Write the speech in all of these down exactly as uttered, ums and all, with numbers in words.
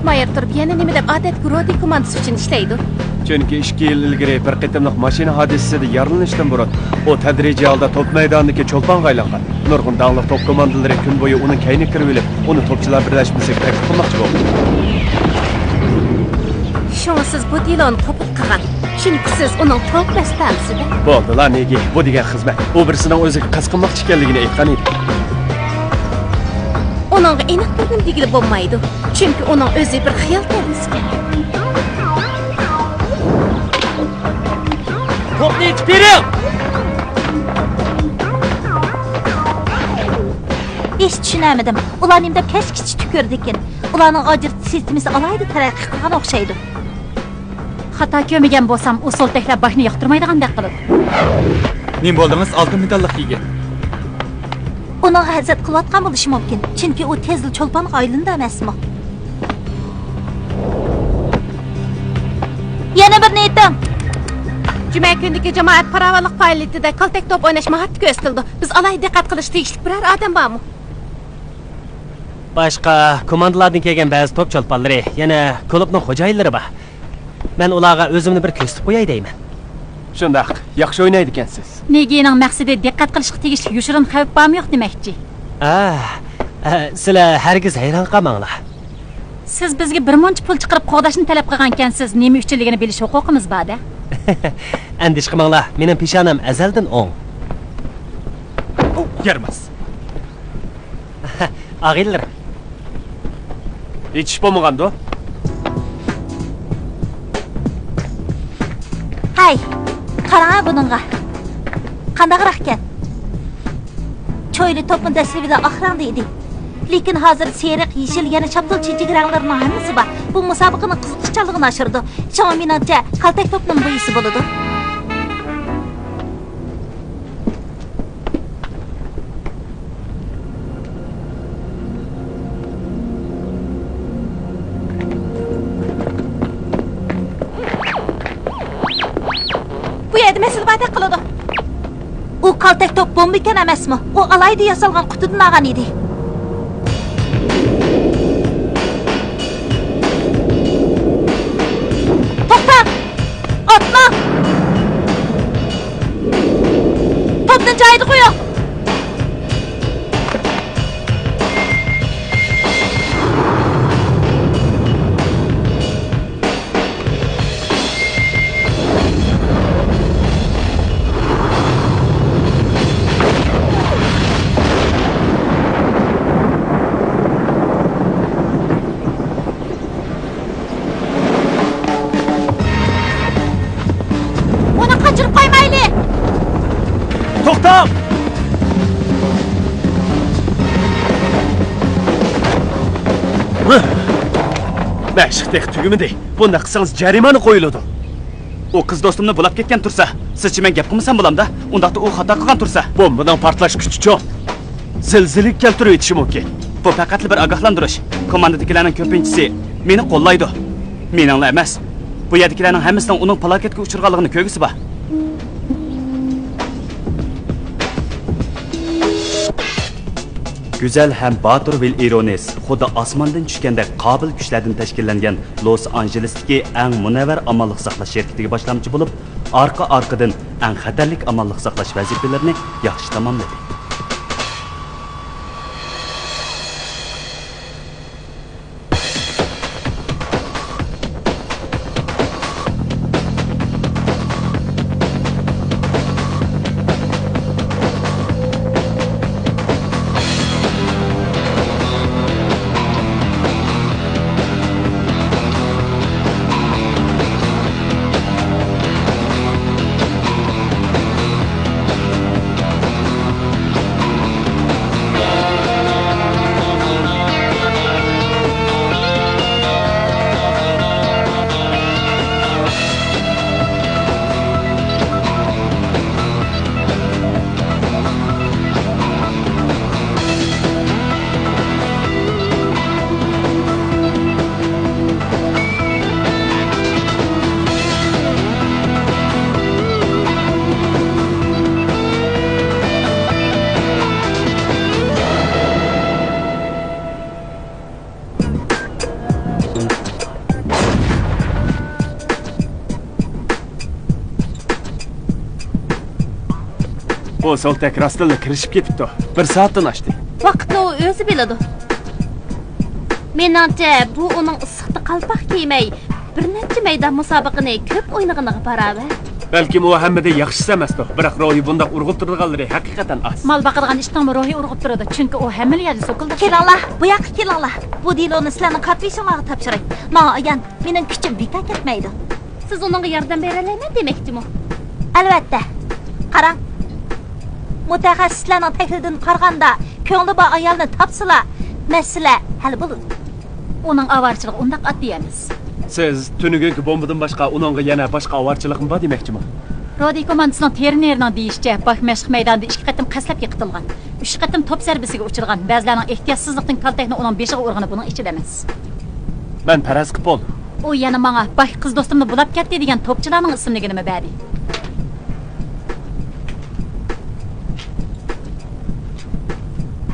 مايور تۇرۇپ يەنە نېمە دەپ ئادەتتىكى رودى كوماندىسى ئۈچۈن ئىشلەيدۇ؟ چۈنكى ئىككى يىل ئىلگىرى بىر قېتىملىق ماشىنا ھادىسىسىدە يارىلىنىشتىن بۇرۇن ئۇ تەدرىجىي ھالدا توپ مەيدانىدىكى چولپانغا ئايلانغان. نۇرغۇن داڭلىق توپ كوماندىلىرى كۈن بويى ئۇنىڭ كەينىگە كىرىۋېلىپ، ئۇنى توپچىلار بىرلەشمىسىگە تەكلىپ قىلماقچى بولغان. شۇڭا سىز بۇ دېلونى قوبۇل قىلغان. چۈنكى سىز ئۇنىڭ توپ مەستانىسىدە. بولدىلا، نېگى، بۇ دېگەن خىزمەت. ئۇ بىرسىنىڭ ئۆزىگە قەست قىلماقچى ئىكەنلىكىنى ئېيتقان ئىدى. ئۇنىڭغا ئېنىق بىر نېمە دېگىلى بولمايدۇ. چۈنكى ئۇنىڭ ئۆزى بىر خىيال كەلمىسى ئىكەن. توپنى ئېتىپ بېرىڭ! ھېچ چۈشىنەلمىدىم. ئۇلار نېمە دەپ كەچكىچە تۈكۈرىدىكىن؟ ئۇلارنىڭ ئاجرىتىش سىستېمىسى ئالاھىدە تەرەققىي قىلغان ئوخشايدۇ. خاتا كۆرمىگەن بولسام، ئۇ سولتەكلەر باكنى ياقتۇرمايدىغاندەك قىلىدۇ. نېمە بولدىڭىز، ئالتۇن مېداللىق يىگىت؟ ئۇنىڭغا ھەسەت قىلىۋاتقان بولۇشى مۇمكىن، چۈنكى ئۇ تېزلا چولپانغا ئايلىنىدۇ ئەمەسمۇ؟ يەنە بىرنى ئېيتىڭ! جۈمە كۈنىدىكى جامائەت پاراۋانلىق پائالىيىتىدە كالتەك توپ ئويناش ماھارىتى كۆرسىتىلىدۇ. بىز ئالاھىدە دىققەت قىلىش تېگىشلىك بىرەر ئادەم بارمۇ؟ باشقا كوماندىلاردىن كەلگەن بەزى توپ چولپانلىرى، يەنە كۇلۇبنىڭ خوجايىنلىرى بار. مەن ئۇلارغا ئۆزۈمنى بىر كۆرسىتىپ قوياي دەيمەن. شۇنداق، ياخشى ئوينايدىكەنسىز. نېگىنىڭ مەقسىتى دىققەت قىلىشقا تېگىشلىك يوشۇرۇن خەۋپ بارمۇ يوق دېمەكچى. ئا، ئە، سىلەر ھەرگىز ھەيران قالماڭلار. سىز بىزگە بىر مۇنچە پۇل چىقىرىپ قوغداشنى تەلەپ قىلغانكەنسىز، نېمە ئۈچۈنلۈكىنى بىلىش ھوقۇقىمىز بار-دە. ئەندىشە قىلماڭلار، مېنىڭ پېشانەم ئەزەلدىن ئوڭ. يارىماس. ئاغىنىلىرىم. ھېچ ئىش بولمىغاندۇ؟ ھەي، قاراڭا بۇنىڭغا. قانداقراقكەن؟ چويلا توپنى دەسلىپىدە ئاق رەڭدە ئىدى. لېكىن ھازىر سېرىق، يېشىل، يەنە شاپتۇل چېچىك رەڭلىرىنىڭ ھەممىسى بار. بۇ مۇسابىقىنىڭ قىزىقچانلىقىنى ئاشۇرىدۇ. شۇڭا مېنىڭچە، كالتەك توپنىمۇ بويىسا بولىدۇ. بۇ يەردە مەسىلە باردەك قىلىدۇ. ئۇ كالتەك توپ بومبىكەن ئەمەسمۇ؟ ئۇ ئالاھىدە ياسالغان قۇتىدىن ئالغان ئىدى. توختاڭ! ئاتماڭ! توپنى جايىدا قويۇڭ! ئۇنى قاچۇرۇپ قويمايلى! توختاڭ! مەشىق تېخى تۈگىمىدى. بۇنداق قىلسىڭىز جەرىمانە قويۇلىدۇ. ئۇ قىز دوستۇمنى بۇلاپ كەتكەن تۇرسا، سىزچە مەن گەپ قىلمىسام بولامدا؟ ئۇنداقتا ئۇ خاتا قىلغان تۇرسا. بومبىنىڭ پارتلاش كۈچى چوڭ. زىلزىلە كەلتۈرۈۋېتىشى مۇمكىن. بۇ پەقەتلا بىر ئاگاھلاندۇرۇش. كوماندىدىكىلەرنىڭ كۆپىنچىسى مېنى قوللايدۇ. مېنىڭلا ئەمەس، بۇ يەردىكىلەرنىڭ ھەممىسىنىڭ ئۇنىڭ پالاكەتكە ئۇچرىغانلىقىنى كۆرگۈسى بار. گۈزەل ھەم باتۇر ۋىل ئىرونىس خۇددى ئاسماندىن چۈشكەندەك قابىل كۈچلەردىن تەشكىللەنگەن لوس ئانژېلېستىكى ئەڭ مۇنەۋۋەر ئامانلىق ساقلاش شىركىتىگە باشلامچى بولۇپ، ئارقا-ئارقىدىن ئەڭ خەتەرلىك ئامانلىق ساقلاش ۋەزىپىلىرىنى ياخشى تاماملىدى. بۇ سولتەك راستتىنلا كىرىشىپ كېتىپتۇ. بىر سائەتتىن ئاشتى. ۋاقىتنى ئۇ ئۆزى بىلىدۇ. مېنىڭچە، بۇ ئۇنىڭ ئىسسىقتا قالپاق كىيمەي، بىر نەچچە مەيدان مۇسابىقىنى كۆپ ئوينىغىنىغا باراۋەر. بەلكىم ئۇ ھەممىدىن ياخشىسى ئەمەستۇ، بىراق روھى بۇنداق ئۇرغۇپ تۇرىدىغانلىرى ھەقىقەتەن ئاز. مال باقىدىغان ئىتنىڭمۇ روھى ئۇرغۇپ تۇرىدۇ، چۈنكى ئۇ ھەممىلا يەردە سوكۇلداپ كېلىڭلار، بۇ ياققا كېلىڭلار. بۇ دېلونى سىلەرنىڭ كارتۋېشىڭلارغا تاپشۇراي. ماڭا ئايان، مېنىڭ كۈچۈم بىكار كەتمەيدۇ. سىز ئۇنىڭغا ياردەم بېرەلەيمەن دېمەكچىمۇ؟ ئەلۋەتتە. قاراڭ، مۇتەخەسسىسلەرنىڭ تەھلىلىدىن قارىغاندا، كۆڭلى بار ئايالنى تاپسىلا، مەسىلە ھەل بولىدۇ. ئۇنىڭ ئاۋارىچىلىقى ئۇنداق ئاددىي ئەمەس. سىز تۈنۈگۈنكى بومبىدىن باشقا ئۇنىڭغا يەنە باشقا ئاۋارىچىلىقمۇ بار دېمەكچىمۇ؟ رودى كوماندىسىنىڭ ترېنېرىنىڭ دېيىشىچە، باك مەشىق مەيدانىدا ئىككى قېتىم قەستلەپ يىقىتىلغان، ئۈچ قېتىم توپ زەربىسىگە ئۇچرىغان، بەزىلەرنىڭ ئېھتىياتسىزلىقتىن كالتەكنى ئۇنىڭ بېشىغا ئۇرغىنى بۇنىڭ ئىچىدە ئەمەس. مەن پەرەز قىپ بولدۇم. ئۇ يەنە ماڭا باك قىز دوستۇمنى بۇلاپ كەتتى دېگەن توپچىلارنىڭ ئىسىملىكىنىمۇ بەردى.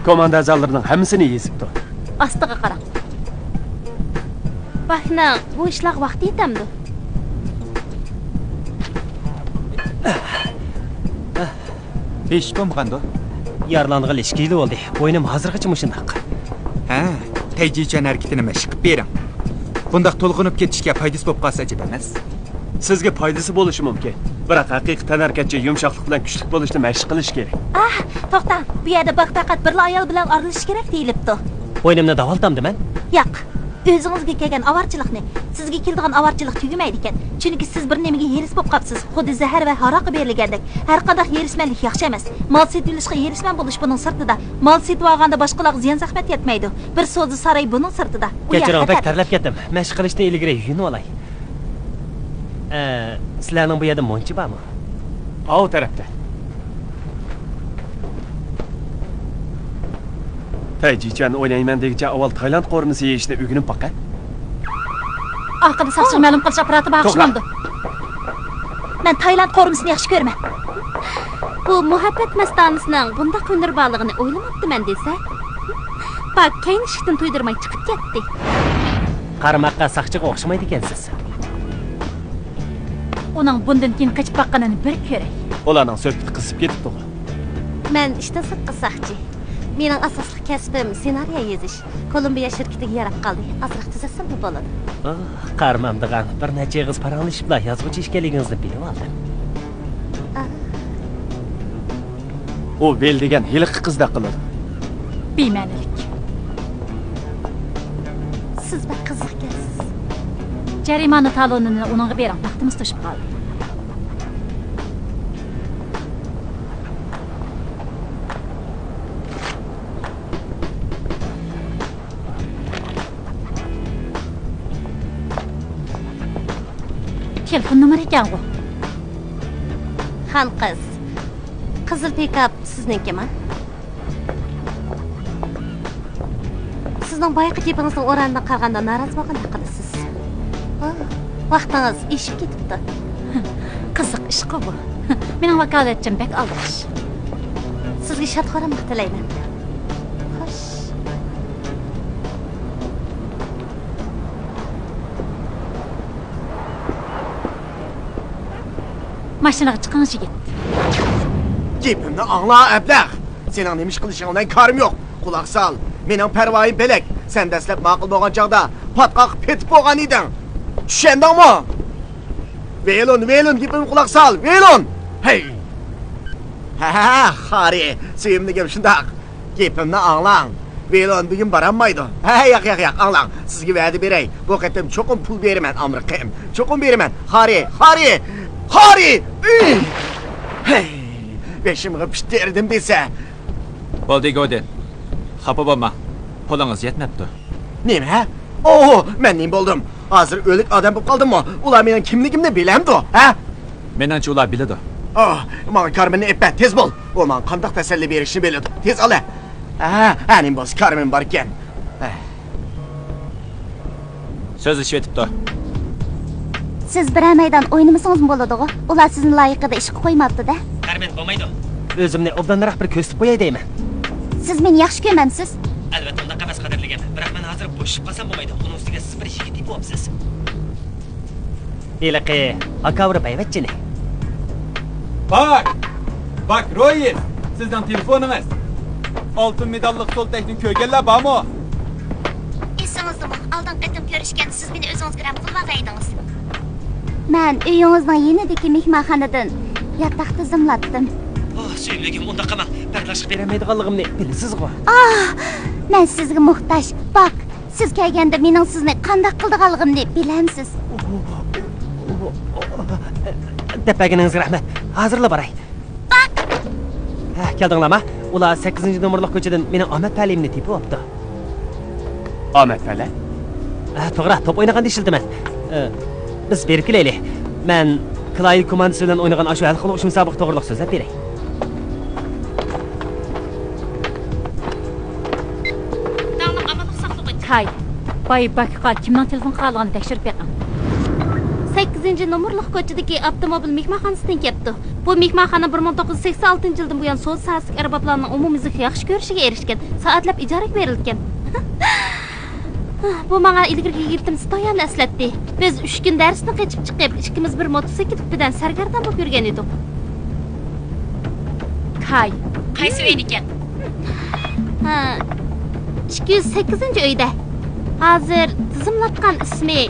كوماندا ئەزالىرىنىڭ ھەممىسىنى يېزىپتۇ. ئاستىغا قاراڭ. باكنىڭ بۇ ئىشلارغا ۋاقتى يېتەمدۇ؟ ھېچ بولمىغاندۇ؟ يارىلانغىلى ئىككى يىل بولدى. بوينۇم ھازىرغىچە مۇشۇنداق. ھە، تەيجىچۈەن ھەرىكىتىنى مەشىق قىلىپ بېرىڭ. بۇنداق تولغىنىپ كېتىشكە پايدىسى بولۇپ قالسا ئەجەب ئەمەس. سىزگە پايدىسى بولۇشى مۇمكىن. بىراق ھەقىقىي تەنھەرىكەتچى يۇمشاقلىق بىلەن كۈچلۈك بولۇشتا مەشىق قىلىش كېرەك. ئاھ، توختاڭ، بۇ يەردە باك پەقەت بىرلا ئايال بىلەن ئارىلىشىش كېرەك دېيىلىپتۇ. بوينۇمنى داۋالىتامدىمەن؟ ياق، ئۆزىڭىزگە كەلگەن ئاۋارىچىلىقنى، سىزگە كېلىدىغان ئاۋارىچىلىق تۈگىمەيدىكەن. چۈنكى سىز بىر نېمىگە ھېرىس بولۇپ قاپسىز، خۇددى زەھەر ۋە ھاراققا بېرىلگەندەك. ھەرقانداق ھېرىسمەنلىك ياخشى ئەمەس. مال سېتىۋېلىشقا ھېرىسمەن بولۇش بۇنىڭ سىرتىدا. مال سېتىۋالغاندا باشقىلارغا زىيان-زەخمەت يەتمەيدۇ. بىر سودا سارىيى بۇنىڭ سىرتىدا. ئۇ يەر كەچۈرۈڭ، بەك خەتەر. تەرلەپ كەتتىم. مەشىق قىلىشتىن ئىلگىرى يۇيۇنۇۋالاي. ئە، سىلەرنىڭ بۇ يەردە مۇنچا بارمۇ؟ ئاۋۇ تەرەپتە. تەيجىچۈەن ئوينايمەن دېگۈچە ئاۋۋال تايلاند قورۇمىسى يېيىشنى ئۆگىنىپ باقە. ئارقىدا ساقچىغا مەلۇم قىلىش ئاپپاراتى بار توغرا. ئوخشىمامدۇ؟ مەن تايلاند قورۇمىسىنى ياخشى كۆرىمەن. بۇ مۇھەببەت مەستانىسىنىڭ بۇنداق ھۈنىرى بارلىقىنى ئويلىماپتىمەن دېسە. باك كەينى ئىشىكتىن تۇيدۇرماي چىقىپ كەتتى. قارىماققا ساقچىغا ئوخشىمايدىكەنسىز. ئۇنىڭ بۇندىن كېيىن قېچىپ باققىنىنى بىر كۆرەي. ئۇلارنىڭ سۆھبىتى قىزىپ كېتىپتىغۇ. مەن ئىشتىن سىرتقى ساقچى. مېنىڭ ئاساسلىق كەسپىم سېنارىيە يېزىش. كولومبىيە شىركىتىگە ياراپ قالدى. ئازراق تۈزەتسەممۇ بولىدۇ. ئاھ، قارىمامدىغان، بىر نەچچە ئېغىز پاراڭلىشىپلا يازغۇچى ئىكەنلىكىڭىزنى بىلىۋالدىم. ئاھ. ئۇ ۋىل دېگەن ھېلىقى قىزدەك قىلىدۇ. بىمەنىلىك. سىز بەك قىزىقكەنسىز. جەرىمانە تالونىنى ئۇنىڭغا بېرىڭ، ۋاقتىمىز توشۇپ قالدى. تېلېفون نومۇرى ئىكەنغۇ. خان قىز، قىزىل پىكاپ سىزنىڭكىما؟ سىزنىڭ بايىقى گېپىڭىزنىڭ ئورنىدىن قارىغاندا نارازى بولغاندەك قىلىسىز. ئوھ، ۋاقتىڭىز ئېشىپ كېتىپتۇ. قىزىق ئىشقۇ بۇ. مېنىڭ ۋاكالەتچىم بەك ئالدىراش. سىزگە شاد-خۇراملىق تىلەيمەن. خوش. ماشىنىغا چىقىڭ، يىگىت. گېپىمنى ئاڭلا، ئەبلەخ! سېنىڭ نېمە ئىش قىلىشىڭ بىلەن كارىم يوق. قۇلاق سال، مېنىڭ پەرۋايىم پەلەك. سەن دەسلەپ ماقۇل بولغان چاغدا پاتقاققا پېتىپ بولغان ئىدىڭ. چۈشەندىڭمۇ؟ ۋېلون، ۋېلون، گېپىمگە قۇلاق سال، ۋېلون! ھەي! ھە، ھە، ھە، خارى، سۆيۈملۈكۈم، شۇنداق. گېپىمنى ئاڭلاڭ. ۋېلون بۈگۈن بارالمايدۇ. ھە، ياق، ياق، ياق، ئاڭلاڭ. سىزگە ۋەدە بېرەي. بۇ قېتىم چوقۇم پۇل بېرىمەن، ئامرىقىم. چوقۇم بېرىمەن. خارى، خارى، خارى! ئۈي! ھەي، بېشىمغا پىت تېرىدىم دېسە. بولدى، گودىن. خاپا بولما. پۇلىڭىز يەتمەپتۇ. نېمە؟ ئوھ، مەن نېمە بولدۇم؟ ھازىر ئۆلۈك ئادەم بولۇپ قالدىممۇ؟ ئۇلار مېنىڭ كىملىكىمنى بىلەمدۇ، ھە؟ مېنىڭچە ئۇلار بىلىدۇ. ئوھ، ماڭا كارمېننى ئېلىپ بەر، تېز بول. ئۇ ماڭا قانداق تەسەللى بېرىشنى بىلىدۇ. تېز ئال، ھە. ھە، ھە، نېمە بولسا كارمېن باركەن. ھە. سۆزلىشىۋېتىپتۇ. سىز بىرەر مەيدان ئوينىمىسىڭىزمۇ بولىدىغۇ؟ ئۇلار سىزنى لايىقىدا ئىشقا قويماپتۇ-دە. كارمېن، بولمايدۇ. ئۆزۈمنى ئوبدانراق بىر كۆرسىتىپ قوياي دەيمەن. سىز مېنى ياخشى كۆرمەمسىز؟ ئەلۋەتتە، ئۇنداق ئەمەس، قەدىرلىگەن. بىراق مەن ھازىر بوشىشىپ قالسام بولمايدۇ. ئۇنىڭ ئۈستىگە سىز بىر يىگىت بولۇپسىز. ھېلىقى ھاكاۋۇر بايۋەچچىنى. باي! باك رويس، سىزنىڭ تېلېفونىڭىز. ئالتۇن مېداللىق سولتەكنى كۆرگەنلەر بارمۇ؟ ئېسىڭىزدىمۇ؟ ئالدىنقى قېتىم كۆرۈشكەندە سىز مېنى ئۆزىڭىزگە رەھمەت قىلىۋاتىدىڭىز. مەن ئۆيىڭىزنىڭ يېنىدىكى مېھمانخانىدىن ياتاق تىزىملاتتىم. ئاھ، سۆيۈملۈكۈم، ئۇنداق قىلماڭ. بەرداشلىق بېرەلمەيدىغانلىقىمنى بىلىسىزغۇ؟ ئاھ، مەن سىزگە موھتاج. باك، سىز كەلگەندە مېنىڭ سىزنى قانداق قىلىدىغانلىقىمنى بىلەمسىز. دەپ بەرگىنىڭىزگە رەھمەت. ھازىرلا باراي. باك! ھە، كەلدىڭلارمۇ؟ ئۇلار سەككىزىنچى نومۇرلۇق كوچىدىن مېنىڭ ئامەت پەلىمنى تېپىۋاپتۇ. ئامەت پەلە؟ ھە، توغرا، توپ ئوينىغاندا ئىشلىتىمەن. ئە، بىز بېرىپ كېلەيلى. مەن كلايد كوماندىسى بىلەن ئوينىغان ئاشۇ ھەل قىلغۇچ مۇسابىقە توغرىلىق سۆزلەپ بېرەي. داڭلىق ئامانلىق ساقلىغۇچى. كاي، باي باكقا كىمنىڭ تېلېفون قىلغانلىقىنى تەكشۈرۈپ بېقىڭ. سەككىزىنچى نومۇرلۇق كوچىدىكى ئاپتوموبىل مېھمانخانىسىدىن كەپتۇ. بۇ مېھمانخانا بىر مىڭ توققۇز يۈز سەكسەن ئالتىنچى يىلدىن بۇيان سودا ساھەسىدىكى ئەربابلارنىڭ ئومۇميۈزلۈك ياخشى كۆرۈشىگە ئېرىشكەن. سائەتلەپ ئىجارىگە بېرىلگەن. بۇ ماڭا ئىلگىرىكى يىگىتىم ستوياننى ئەسلەتتى. بىز ئۈچ كۈن دەرستىن قېچىپ چىقىپ، ئىككىمىز بىر موتوسىكلىت بىلەن سەرگەردان بولۇپ يۈرگەن ئىدۇق. كاي. قايسى ئۆيدىكەن؟ ھە، ئىككى يۈز سەككىزىنچى ئۆيدە. ھازىر تىزىملاتقان ئىسمى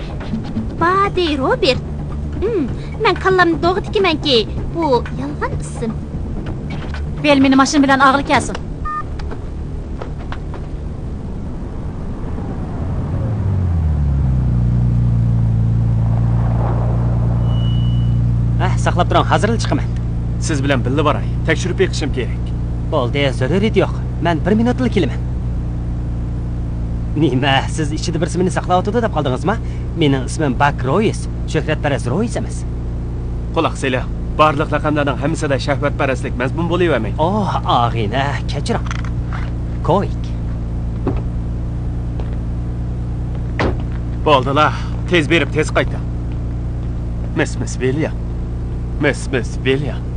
بادى روبېرت. ھىم، مەن كاللامنى دوغا تىكىمەنكى، بۇ يالغان ئىسىم. بېل مېنى ماشىنا بىلەن ئالغىلى كەلسۇن. ھە، ساقلاپ تۇرۇڭ، ھازىرلا چىقىمەن. سىز بىلەن بىللە باراي، تەكشۈرۈپ بېقىشىم كېرەك. بولدى، زۆرۈرىيىتى يوق. مەن بىر مىنۇتلا كېلىمەن. نېمە، سىز ئىچىدە بىرسى مېنى ساقلاۋاتىدۇ دەپ قالدىڭىزمۇ؟ مېنىڭ ئىسمىم باك رويس، شۆھرەتپەرەس رويس ئەمەس. قۇلاق سېلىڭ، بارلىق لەقەملەرنىڭ ھەممىسىدە شەھۋەتپەرەسلىك مەزمۇن بولۇۋەرمەيدۇ. ئوھ، ئاغىنە، كەچۈرۈڭ. كويك. بولدىلا، تېز بېرىپ تېز قايتىڭ. مىس مىس ۋىليام. مىس مىس ۋىليام.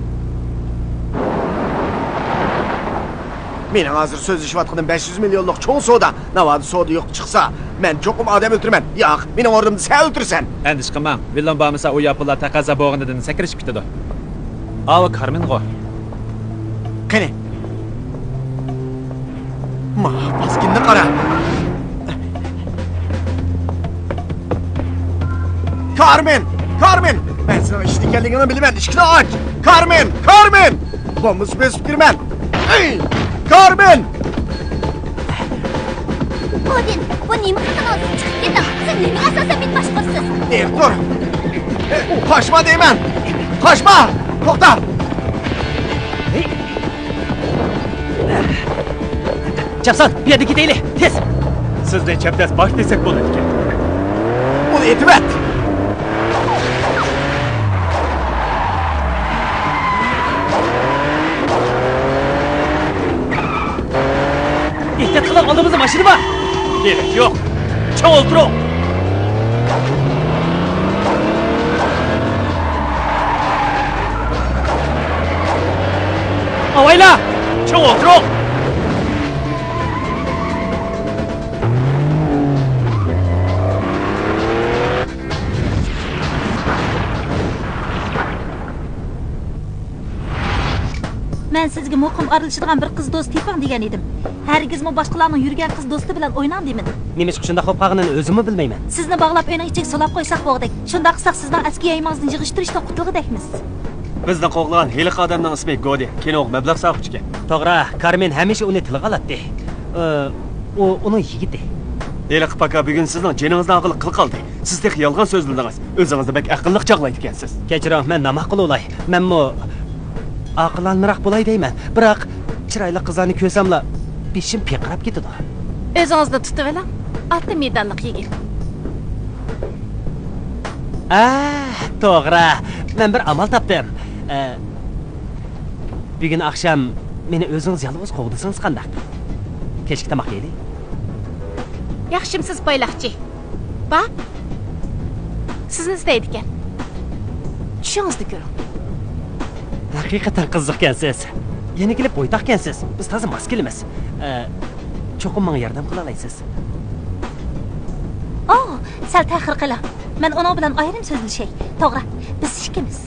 مېنىڭ ھازىر سۆزلىشىۋاتقىنىم بەش يۈز مىليونلۇق چوڭ سودا. ناۋادا سودا يوق چىقسا، مەن چوقۇم ئادەم ئۆلتۈرىمەن. ياق، مېنىڭ ئورنۇمدا سەن ئۆلتۈرىسەن. ئەندىشە قىلماڭ، ۋىللام بارمىسا، ئۇ ياپونلار تەقەززا بولغىنىدىن سەكرىشىپ كېتىدۇ. ئاۋۇ كارمېنغۇ. قېنى؟ ما، پاسكىننى قارا. كارمېن! كارمېن! مەن سېنىڭ ئىشتا ئىكەنلىكىڭنى بىلىمەن. ئىشىكنى ئاچ! كارمېن! كارمېن! بومبا سۈپۈرۈپ كىرىمەن. ئەي! كارمېن! ئودىن، بۇ نېمە قىلغىنىڭىز؟ چىقىپ كېتىڭ! سىز نېمىگە ئاساسەن مېنى باشقۇرىسىز؟ نېرى تۇر! قاچما دەيمەن! قاچما! توختا! چاپسان، بۇ يەردىن كېتەيلى، تېز! سىزنى چەبدەس باش دېسەك بولىدىكەن. ئۇنى ئېتىۋەت! ئېھتىيات قىلىڭ، ئالدىمىزدا ماشىنا بار! كېرەك يوق! چوڭ ئولتۇرۇڭ! ئاۋايلا! چوڭ ئولتۇرۇڭ! مەن سىزگە مۇقىم ئارىلىشىدىغان بىر قىز دوست تېپىڭ دېگەن ئىدىم. ھەرگىزمۇ باشقىلارنىڭ يۈرگەن قىز دوستى بىلەن ئويناڭ دېمىدىم. نېمىشقا شۇنداق بولۇپ قالغىنىنى ئۆزۈممۇ بىلمەيمەن. سىزنى باغلاپ ئۆينىڭ ئىچىگە سولاپ قويساق بولغۇدەك. شۇنداق قىلساق سىزنىڭ ئەسكى يايمىڭىزنى يىغىشتۇرۇشتىن قۇتۇلغۇدەكمىز. بىزنى قوغلىغان ھېلىقى ئادەمنىڭ ئىسمى گودى، كىنوغا مەبلەغ سالغۇچىكەن. توغرا، كارمېن ھەمىشە ئۇنى تىلغا ئالاتتى. ئى، ئۇ ئۇنىڭ يىگىتى. ھېلىقى پاكا بۈگۈن سىزنىڭ جېنىڭىزنى ئالغىلى قىل قالدى. سىز تېخى يالغان سۆزلىدىڭىز. ئۆزىڭىزنى بەك ئەقىللىق چاغلايدىكەنسىز. كەچۈرۈڭ، مەن ناماق قىلىۋالاي. مەنمۇ ئاقىلانىراق بولاي دەيمەن. بىراق، چىرايلىق قىزلارنى كۆرسەملا، بېشىم پىرقىراپ كېتىدۇ. ئۆزىڭىزنى تۇتۇۋېلىڭ، ئالتە مېداللىق يىگىت. ئە، توغرا. مەن بىر ئامال تاپتىم. ئە، بۈگۈن ئاخشام مېنى ئۆزىڭىز يالغۇز قوغدىسىڭىز قانداق؟ كەچلىك تاماق يەيلى. ياخشىمۇسىز، بايلاقچى؟ بار. سىزنى ئىزدەيدىكەن. چۈشىڭىزدە كۆرۈڭ. ھەقىقەتەن قىزىقكەنسىز. يەنە كېلىپ بويتاقكەنسىز. بىز تازا ماس كېلىمىز. ئە، چوقۇم ماڭا ياردەم قىلالايسىز. ئوھ، سەل تەخىر قىلىڭ. مەن ئۇنىڭ بىلەن ئايرىم سۆزلىشەي. توغرا، بىز ئىككىمىز.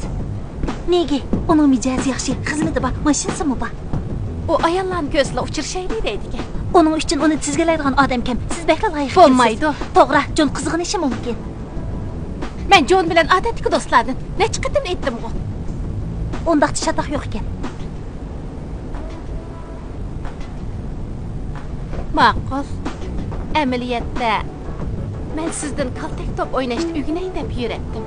نېگى، ئۇنىڭ مىجەزى ياخشى، خىزمىتى بار، ماشىنىسىمۇ بار. ئۇ ئاياللارنى كۆرسىلا ئۇچرىشايلى دەيدىكەن. ئۇنىڭ ئۈچۈن ئۇنى تىزگىنلەيدىغان ئادەم كەم. سىز بەكلا لايىق كېلىسىز. بولمايدۇ. توغرا، جون قىزغىنىشى مۇمكىن. مەن جون بىلەن ئادەتتىكى دوستلاردىن نەچچە قېتىم ئېيتتىمغۇ. ئۇنداقتا چاتاق يوق ئىكەن. ماقۇل. ئەمەلىيەتتە، مەن سىزدىن كالتەك توپ ئويناشنى ئۆگىنەي دەپ يۈرەتتىم.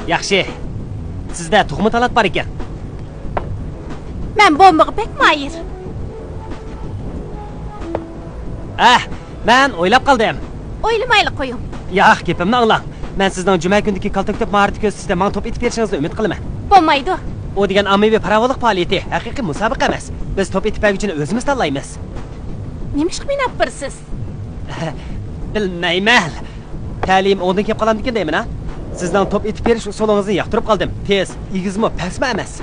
ياخشى. سىزدە تۇغما تالانت بار ئىكەن. مەن بومبىغا بەك ماھىر. ئەھ، مەن ئويلاپ قالدىم. ئويلىمايلا قويۇڭ. ياق، گېپىمنى ئاڭلاڭ. مەن سىزنىڭ جۈمە كۈنىدىكى كالتەك توپ ماھارىتى كۆرسىتىشتە ماڭا توپ ئېتىپ بېرىشىڭىزنى ئۈمىد قىلىمەن. بولمايدۇ. ئۇ دېگەن ئاممىۋى پاراۋانلىق پائالىيىتى، ھەقىقىي مۇسابىقە ئەمەس. بىز توپ ئېتىپ بەرگۈچىنى ئۆزىمىز تاللايمىز. نېمىشقا مېنى ئاپىرىسىز؟ بىلمەيمەن. تەلىيىم ئوڭدىن كېلىپ قالامدىكىن دەيمەن ھە. سىزنىڭ توپ ئېتىپ بېرىش ئۇسۇلىڭىزنى ياقتۇرۇپ قالدىم. تېز، ئېگىزمۇ، پەسمۇ ئەمەس.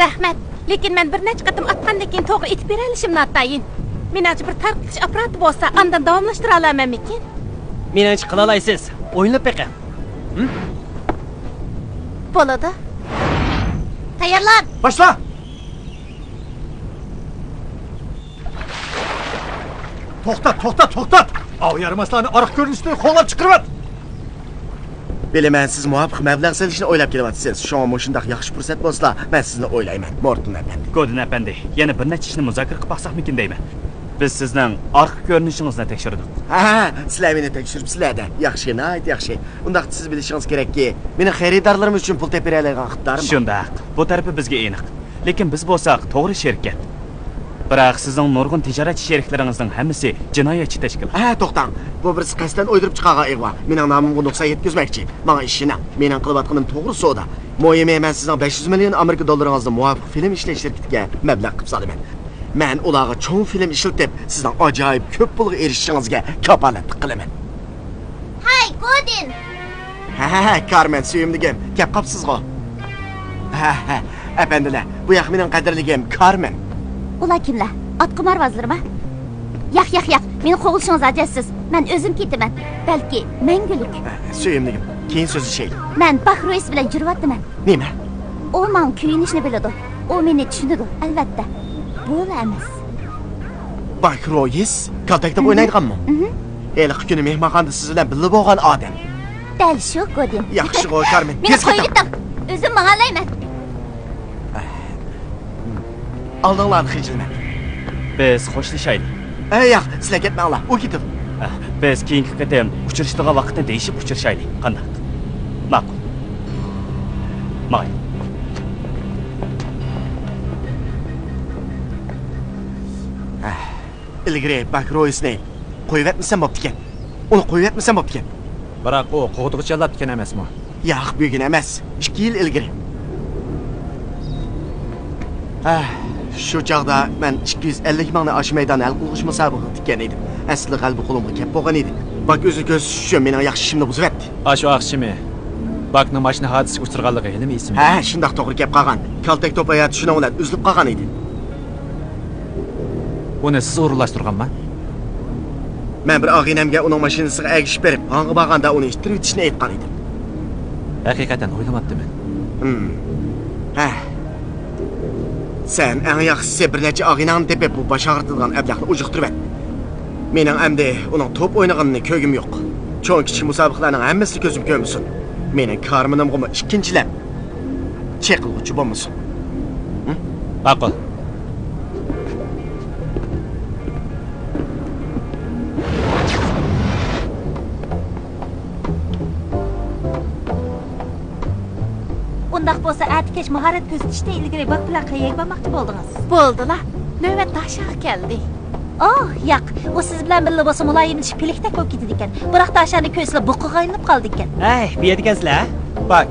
رەھمەت. لېكىن مەن بىر نەچچە قېتىم ئاتقاندىن كېيىن توغرا ئېتىپ بېرەلىشىم ناتايىن. مېنىڭچە بىر تارقىتىش ئاپپاراتى بولسا، ئاندىن داۋاملاشتۇرالامەنمىكىن؟ مېنىڭچە قىلالايسىز. ئويلىنىپ بېقىڭ. ھىم؟ بولىدۇ. تەييارلان! باشلا! توختات، توختات، توختات! ئاۋۇ يارىماسلارنى ئارقا كۆرۈنۈشتىن قوغلاپ چىقىرىۋەت! بىلىمەن، سىز مۇۋاپىق مەبلەغ سېلىشنى ئويلاپ كېلىۋاتىسىز. شۇڭا مۇشۇنداق ياخشى پۇرسەت بولسىلا، مەن سىزنى ئويلايمەن، مورتون ئەپەندى. گودىن ئەپەندى، يەنە بىر نەچچە ئىشنى مۇزاكىرە قىلىپ باقساقمىكىن دەيمەن. بىز سىزنىڭ ئارقا كۆرۈنۈشىڭىزنى تەكشۈردۇق. ھە، سىلەر مېنى تەكشۈرۈپسىلەر-دە. ياخشى، ناھايىتى ياخشى. ئۇنداقتا سىز بىلىشىڭىز كېرەككى، مېنىڭ خېرىدارلىرىم ئۈچۈن پۇل تېپىۋېرەلەيدىغان ئىقتىدارىم بار. شۇنداق. بۇ تەرىپى بىزگە ئېنىق. لېكىن بىز بولساق توغرا شىركەت. بىراق سىزنىڭ نۇرغۇن تىجارەتچى شېرىكلىرىڭىزنىڭ ھەممىسى جىنايەتچى تەشكىلات. ھە، توختاڭ. بۇ بىرسى قەستەن ئويدۇرۇپ چىقارغان ئىغۋا. مېنىڭ نامىمغا نۇقسان يەتكۈزمەكچى. ماڭا ئىشىنىڭ. مېنىڭ قىلىۋاتقىنىم توغرا سودا. مۇھىمى، مەن سىزنىڭ بەش يۈز مىليون ئامېرىكا دوللىرىڭىزنى مۇۋاپىق فىلىم ئىشلەش شىركىتىگە مەبلەغ قىلىپ سالىمەن. مەن ئۇلارغا چوڭ فىلىم ئىشلىتىپ، سىزنىڭ ئاجايىپ كۆپ پۇلغا ئېرىشىشىڭىزگە كاپالەتلىك قىلىمەن. ھەي، گودىن! ھە، ھە، ھە، كارمېن، سۆيۈملۈكۈم، كەپ قاپسىزغۇ؟ ھە، ھە، ئەپەندىلەر، بۇ ياق مېنىڭ قەدىرلىكىم، كارمېن. ئۇلار كىملەر؟ ئاتقۇمارۋازلىرىمۇ؟ ياق، ياق، ياق، مېنى قوغلىشىڭىز ھاجەتسىز. مەن ئۆزۈم كېتىمەن. بەلكى مەڭگۈلۈك. ھە، سۆيۈملۈكۈم، كېيىن سۆزلىشەيلى. مەن باك رويس بىلەن يۈرۈۋاتىمەن. نېمە؟ ئۇ ماڭا كۆيۈنۈشنى بىلىدۇ. ئۇ مېنى چۈشىنىدۇ، ئەلۋەتتە. بۇلا ئەمەس. باك رويس؟ كالتەك توپ ئوينايدىغانمۇ؟ مھم. ھېلىقى كۈنى مېھمانخانىدا سىز بىلەن بىللە بولغان ئادەم. دەل شۇ، گودىن. ياخشىغۇ، كارمېن، مېنى تېز قېتىڭ. قويۇۋېتىڭ. ئۆزۈم ماڭالايمەن. ئالدىڭلاردا خىجىلمەن. بىز خوشلىشايلى. ئەي ياق، سىلەر كەتمەڭلار، ئۇ كېتىدۇ. بىز كېيىنكى قېتىم ئۇچرىشىدىغان ۋاقىتنى دېيىشىپ ئۇچرىشايلى، قانداق؟ ماقۇل. ماڭايلى. ئىلگىرى باك رويسنى قويۇۋەتمىسەم بوپتىكەن. ئۇنى قويۇۋەتمىسەم بوپتىكەن. بىراق ئۇ قوغدىغۇچى ياللاپتىكەن ئەمەسمۇ؟ ياق، بۈگۈن ئەمەس. ئىككى يىل ئىلگىرى. ھە، شۇ چاغدا مەن ئىككى يۈز ئەللىك مىڭنى ئاشۇ مەيداندا ھەل قىلغۇچ مۇسابىقىگە تىككەن ئىدىم. ئەسلىدە غەلىبە قولۇمغا كەپ بولغان ئىدى. باك ئۆزىنى كۆرسىتىش ئۈچۈن مېنىڭ ياخشى ئىشىمنى بۇزۇۋەتتى. ئاشۇ ئاخشىمى باكنىڭ ماشىنا ھادىسىسىگە ئۇچرىغانلىقى ھېلىمۇ ئېسىمدە. ھە، شۇنداق توغرا كەپ قالغان. كالتەك توپ ھاياتى شۇنىڭ بىلەن ئۈزۈلۈپ قالغان ئىدى. ئۇنى سىز ئورۇنلاشتۇرغانما؟ مەن بىر ئاغىنەمگە ئۇنىڭ ماشىنىسىغا ئەگىشىپ بېرىپ، ھاڭغا بارغاندا ئۇنى ئىتتىرىۋېتىشنى ئېيتقان ئىدىم. ھەقىقەتەن ئويلىماپتىمەن. ھىم. ھە. سەن ئەڭ ياخشىسى بىر نەچچە ئاغىنەڭنى تېپىپ، بۇ باش ئاغرىتىدىغان ئەبلەخنى ئۇجۇقتۇرۇۋەت. مېنىڭ ئەمدى ئۇنىڭ توپ ئوينىغىنىنى كۆرگۈم يوق. چوڭ-كىچىك مۇسابىقىلەرنىڭ ھەممىسىنى كۆزۈم كۆرمىسۇن. مېنىڭ كارمىنىمغىمۇ ئىككىنچىلەپ چېقىلغۇچى بولمىسۇن. ھە؟ ماقۇل. ئۇنداق بولسا، ئەتە كەچ ماھارەت كۆرسىتىشتىن ئىلگىرى باك بىلەن قەيەرگە بارماقچى بولدىڭىز؟ بولدىلا، نۆۋەت داشاغا كەلدى. ئوھ، ياق، ئۇ سىز بىلەن بىللە بولسا مۇلايىملىشىپ، پىلىكتەك بولۇپ كېتىدىكەن. بىراق داشانى كۆرسىلا بۇقىغا ئايلىنىپ قالىدىكەن. ھەي، بۇ يەردىكەنسىلەر ھە؟ باك،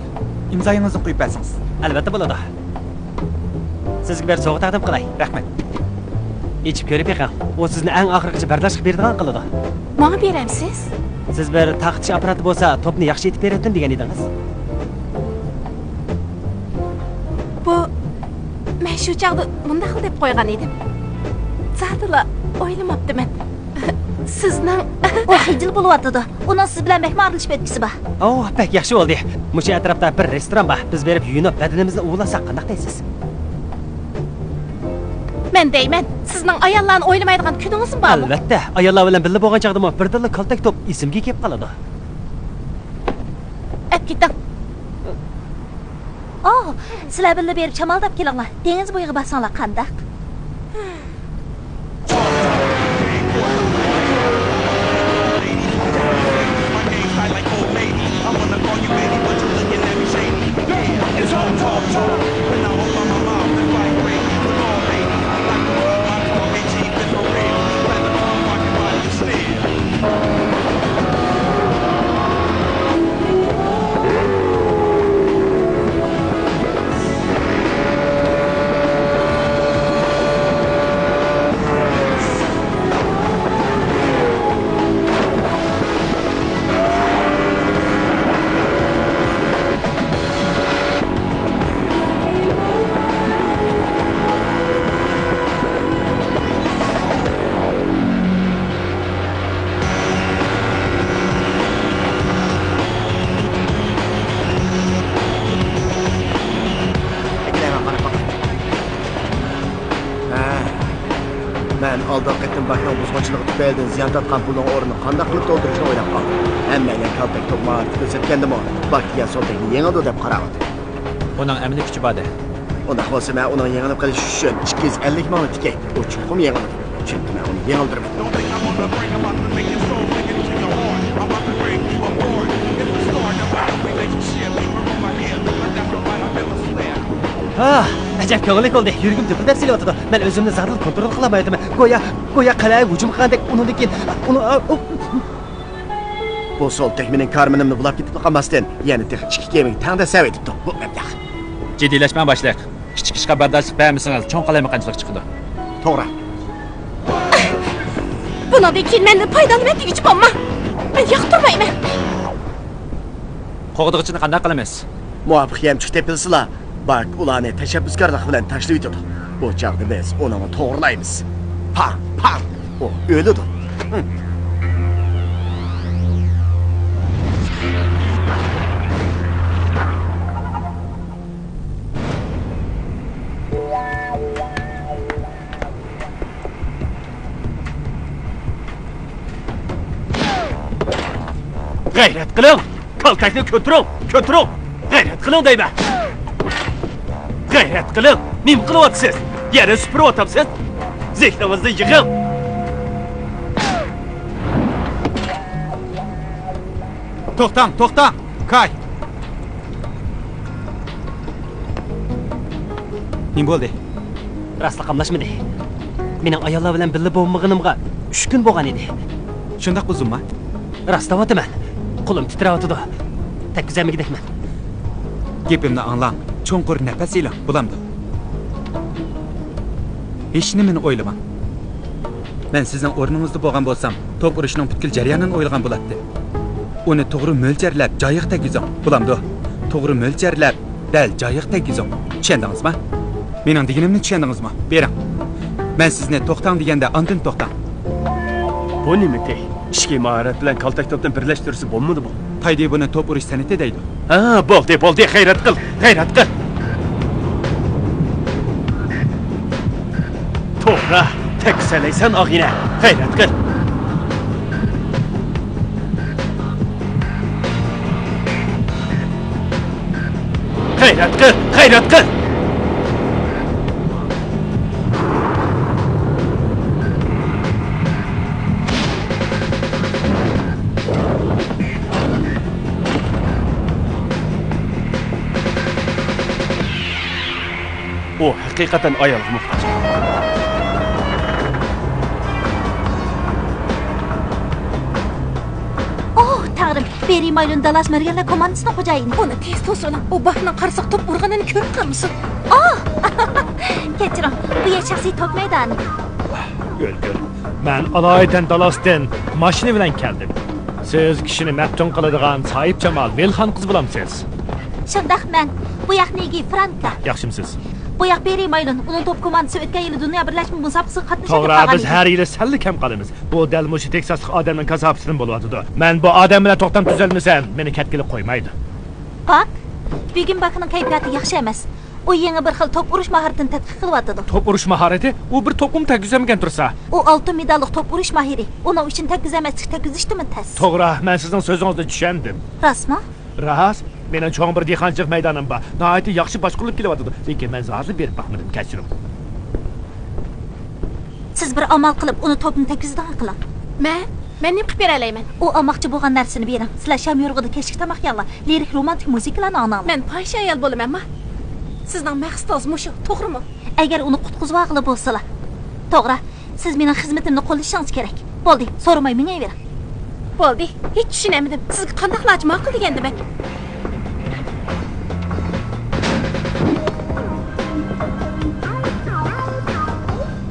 ئىمزايىڭىزنى قويۇپ بەرسىڭىز. ئەلۋەتتە بولىدۇ. سىزگە بىر سوۋغا تەقدىم قىلاي. رەھمەت. ئېچىپ كۆرۈپ بېقىڭ. ئۇ سىزنى ئەڭ ئاخىرغىچە بەرداشلىق بېرىدىغان قىلىدۇ. ماڭا بېرەمسىز؟ سىز بىر تارقىتىش ئاپپاراتى بولسا، توپنى ياخشى ئېتىپ بېرەتتىم دېگەن ئىدىڭىز. بۇ، مەن شۇ چاغدا مۇنداقلا دەپ قويغان ئىدىم. زادىلا ئويلىماپتىمەن. سىزنىڭ ئۇ خىجىل بولۇۋاتىدۇ. ئۇنىڭ سىز بىلەن بەكمۇ ئارىلىشىپ ئۆتكۈسى بار. ئوھ، بەك ياخشى بولدى. مۇشۇ ئەتراپتا بىر رېستوران بار. بىز بېرىپ يۇيۇنۇپ، بەدىنىمىزنى ئۇۋىلاساق قانداق دەيسىز؟ مەن دەيمەن، سىزنىڭ ئاياللارنى ئويلىمايدىغان كۈنىڭىزمۇ بارمۇ؟ ئەلۋەتتە، ئاياللار بىلەن بىللە بولغان چاغدىمۇ بىردىنلا كالتەك توپ ئېسىمگە كېلىپ قالىدۇ. ئەپ كېتىڭ. ئاھ، سىلەر بىللە بېرىپ شامالداپ كېلىڭلار. دېڭىز بويىغا بارساڭلار قانداق؟ ھە. مەن ئالدىنقى قېتىم باكنىڭ بۇزغۇنچىلىقى تۈپەيلىدىن زىيان تارتقان پۇلنىڭ ئورنىنى قانداق قىلىپ تولدۇرۇشنى ئويلاپ قالدىم. ھەممەيلەن كالتەك توپ ماھارىتى كۆرسەتكەندىمۇ، باك دېگەن سولتەكنى يېڭىدۇ دەپ قاراۋاتىمەن. ئۇنىڭ ئەمەلىي كۈچى بار-دە. ئۇنداق بولسا، مەن ئۇنىڭ يېڭىلىپ قېلىشى ئۈچۈن ئىككى يۈز ئەللىك مىڭنى تىكەي. ئۇ چوقۇم يېڭىلىدۇ. چۈنكى مەن ئۇنى يېڭىلدۈرىمەن. ھا، ئەجەب كۆڭۈللۈك بولدى. يۈرىكىم دۈپۈلدەپ سېلىۋاتىدۇ. مەن ئۆزۈمنى زادىلا كونترول قىلالمايۋاتىمەن. گويا، گويا قەلئەگە ھۇجۇم قىلغاندەك، ئۇنىڭدىن كېيىن، ئۇنىڭ، ئۇ، بۇ سولتەك مېنىڭ كارمىنىمنى بۇلاپ كېتىپلا قالماستىن، يەنە تېخى ئىككى كېمىگە تەڭدەش سەۋەيدىپتۇ. بۇ مەبلەغ. جىددىيلەشمەڭ، باشلىق. كىچىك ئىشقا بەرداشلىق بەرمىسىڭىز، چوڭ قالايمىقانچىلىق چىقىدۇ. توغرا. بۇنىڭدىن كېيىن مەندىن پايدالىنىمەن دېگۈچە بولما. مەن ياقتۇرمايمەن. قوغدىغۇچىنى قانداق قىلىمىز؟ مۇۋاپىق يەمچۈك تېپىلسىلا، باك ئۇلارنى تەشەببۇسكارلىق بىلەن تاشلىۋېتىدۇ. ئۇ چاغدا بىز ئۇنىڭنى توغرىلايمىز. پاڭ، پاڭ! ئۇ ئۆلىدۇ. غەيرەت قىلىڭ! كالتەكنى كۆتۈرۈڭ! كۆتۈرۈڭ! غەيرەت قىلىڭ دەيمەن! غەيرەت قىلىڭ! نېمە قىلىۋاتىسىز؟ يەرنى سۈپۈرۈۋاتامسىز؟ زېھنىڭىزنى يىغىڭ! توختاڭ، توختاڭ! كاي! نېمە بولدى؟ راستلا قاملاشمىدى. مېنىڭ ئاياللار بىلەن بىللە بولمىغىنىمغا ئۈچ كۈن بولغان ئىدى. شۇنداق ئۇزۇنما؟ راست دەۋاتىمەن. قولۇم تىترەۋاتىدۇ. تەگكۈزەلمىگۈدەكمەن. گېپىمنى ئاڭلاڭ. چوڭقۇر نەپەس ئېلىڭ. بولامدۇ؟ ھېچنېمىنى ئويلىماڭ. مەن سىزنىڭ ئورنىڭىزدا بولغان بولسام، توپ ئۇرۇشنىڭ پۈتكۈل جەريانىنى ئويلىغان بولاتتىم. ئۇنى توغرا مۆلچەرلەپ، جايىغا تەگكۈزۈڭ. بولامدۇ؟ توغرا مۆلچەرلەپ، دەل جايىغا تەگكۈزۈڭ. چۈشەندىڭىزما؟ مېنىڭ دېگىنىمنى چۈشەندىڭىزما؟ بېرىڭ. مەن سىزنى توختاڭ دېگەندە، ئاندىن توختاڭ. بۇ نېمىتى؟ ئىچكى ماھارەت بىلەن كالتەك توپنى بىرلەشتۈرسە بولمىدىمۇ؟ تايدى بۇنى توپ ئۇرۇش سەنئىتى دەيدۇ. ھە، بولدى، بولدى، غەيرەت قىل، غەيرەت قىل. توغرا، تەگكۈزەلەيسەن، ئاغىنە، غەيرەت قىل. غەيرەت قىل، غەيرەت قىل. ئۇ ھەقىقەتەن ئايالغا موھتاج. ئوھ، تەڭرىم، بېرى مايلون دالاس مەرگەنلەر كوماندىسىنىڭ خوجايىنى. ئۇنى تېز توسۇۋېلىڭ. ئۇ باكنىڭ قارىسىغا توپ ئۇرغىنىنى كۆرۈپ قالمىسۇن. ئاھ! كەچۈرۈڭ، بۇ يەر شەخسىي توپ مەيدانى. ئۆلگۈر. مەن ئالايىتەن دالاسدىن ماشىنا بىلەن كەلدىم. سىز كىشىنى مەپتۇن قىلىدىغان ساھىبجامال ۋىلخان قىز بولامسىز؟ شۇنداق، مەن. بۇ ياقنىڭ ئىگىسى فرانكا. ياخشىمسىز؟ بوياق بېرى مايلون، ئۇنىڭ توپ كوماندىسى ئۆتكەن يىلى دۇنيا بىرلەشمە مۇسابىقىسىگە قاتنىشىپ توغرا، بىز قالغان ئىدى. ھەر يىلى سەللا كەم قالىمىز. بۇ دەل مۇشۇ تېكساسلىق ئادەمنىڭ كاساپىتىدىن بولۇۋاتىدۇ. مەن بۇ ئادەم بىلەن توختام تۈزەلمىسەم، مېنى كەتكىلى قويمايدۇ. باك، بۈگۈن باكنىڭ كەيپىياتى ياخشى ئەمەس. ئۇ يېڭى بىر خىل توپ ئۇرۇش ماھارىتىنى تەتقىق قىلىۋاتىدۇ. توپ ئۇرۇش ماھارىتى؟ ئۇ بىر توپمۇ تەگكۈزەلمىگەن تۇرسا. ئۇ ئالتۇن مېداللىق توپ ئۇرۇش ماھىرى. ئۇنىڭ ئۈچۈن تەگكۈزەلمەسلىك تەگكۈزۈشتىنمۇ تەس. توغرا، مەن سىزنىڭ سۆزىڭىزنى چۈشەندىم. راستمۇ؟ راست. مېنىڭ چوڭ بىر دېھقانچىلىق مەيدانىم بار. ناھايىتى ياخشى باشقۇرۇلۇپ كېلىۋاتىدۇ. لېكىن مەن زادىلا بېرىپ باقمىدىم، كەچۈرۈڭ. سىز بىر ئامال قىلىپ، ئۇنى توپنى تەگكۈزىدىغان قىلىڭ. مەن؟ مەن نېمە قىلىپ بېرەلەيمەن؟ ئۇ ئالماقچى بولغان نەرسىنى بېرىڭ. سىلەر شام يورۇقىدا كەچلىك تاماق يەڭلار، لىرىك رومانتىك مۇزىكىلارنى ئاڭلاڭلار. مەن پاھىشە ئايال بولىمەنما؟ سىزنىڭ مەقسىتىڭىز مۇشۇ، توغرىمۇ؟ ئەگەر ئۇنى قۇتقۇزۇۋالغىلى بولسىلا. توغرا، سىز مېنىڭ خىزمىتىمنى قوللىشىڭىز كېرەك. بولدى، سورىماي مېڭىۋېرىڭ. بولدى، ھېچ چۈشىنەلمىدىم. سىزگە قانداق ئىلاج ماقۇل دېگەن دېمەك؟